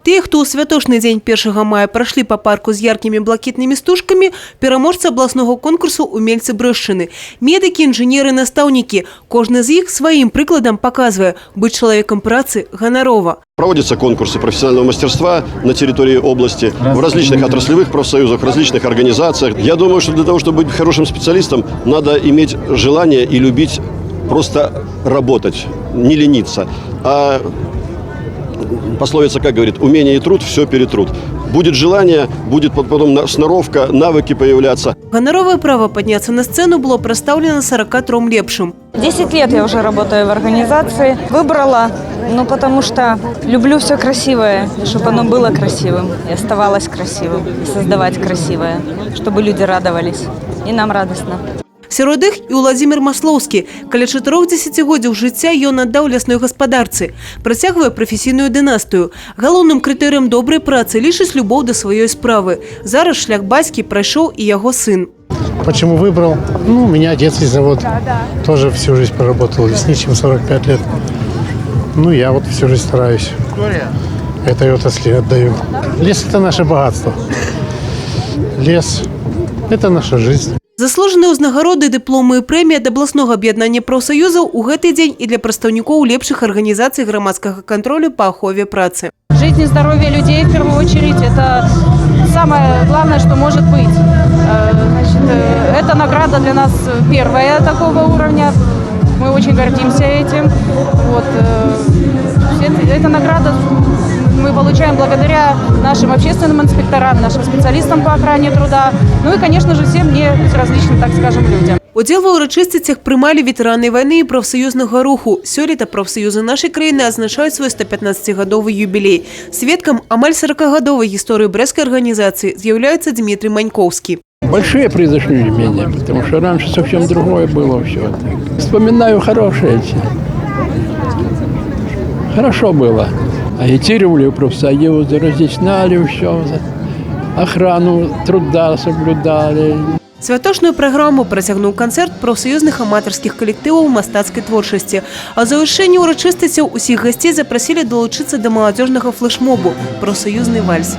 Тыя, хто ў святочны дзень 1 мая прайшлі па парку з яркімі блакітнымі стужкамі, пераможцы абласнога конкурсу «Умельцы Брэшчыны». Медыкі, інжынеры, настаўнікі. Кожны з іх сваім прыкладам паказвае: быць чалавекам працы ганарова. Проводятся конкурсы профессионального мастерства на территории области, в различных отраслевых профсоюзах, в различных организациях. Я думаю, что для того, чтобы быть хорошим специалистом, надо иметь желание и любить просто работать, не лениться. А пословица как говорит: «Умение и труд все перетрут». Будет желание, будет потом сноровка, навыки появляться. Ганаровае права падняцца на сцэну было прадстаўлена 43 лепшым. 10 лет я уже работаю в организации. Выбрала, ну, потому что люблю все красивое, и чтобы оно было красивым, и оставалось красивым, и создавать красивое, чтобы люди радовались, и нам радостно. Сярод іх і Уладзімір Маслоўскі. Каля 4 дзесяцігоддзяў жыцця ён аддаў лясной гаспадарцы. Працягвае прафесійную дынастыю. Галоўным крытэрыем добрай працы лічыць любоў да сваёй справы. Зараз шлях бацькі прайшоў і яго сын. Почему выбрал? Ну, у меня отец лесовод. Тоже всю жизнь проработал лесничим 45 лет. Ну, я вот всю жизнь стараюсь. Этой отрасли отдаю. Лес – это наше богатство. Лес – это наша жизнь. Заслужаныя ўзнагароды, дыпломы і прэміі ад абласнога аб'яднання прафсаюзаў у гэты дзень і для прадстаўнікоў лепшых арганізацый грамадскага кантролю па ахове працы. Жизнь и здоровье людей, в первую очередь, это самое главное, что может быть. Значит, эта награда для нас первая такого уровня. Мы очень гордимся этим. Вот, эта награда мы получаем благодаря нашим общественным инспекторам, нашим специалистам по охране труда, ну и, конечно же, всем не безразличным, так скажем, людям. Удзел ва ўрачыстасцях прымалі ветэраны вайны і прафсаюзнага руху. Сёлета прафсаюзы нашай краіны адзначаюць свой 115-гадовы юбілей. Сведкам амаль 40-гадовай гісторыі брэсцкай арганізацыі з'яўляецца Дзмітрый Манькоўскі. Большие произошли изменения, потому что раньше совсем другое было все. Вспоминаю хорошие эти. Хорошо было. Агитировали профсоюзы, разъясняли все, охрану труда соблюдали. Святочную праграму працягнуў канцэрт прафсаюзных аматарскіх калектываў мастацкай творчасці. А ў завяршэнні ўрачыстасцяў усіх гасцей запрасілі далучыцца да маладзёжнага флэшмобу «Прафсаюзны вальс».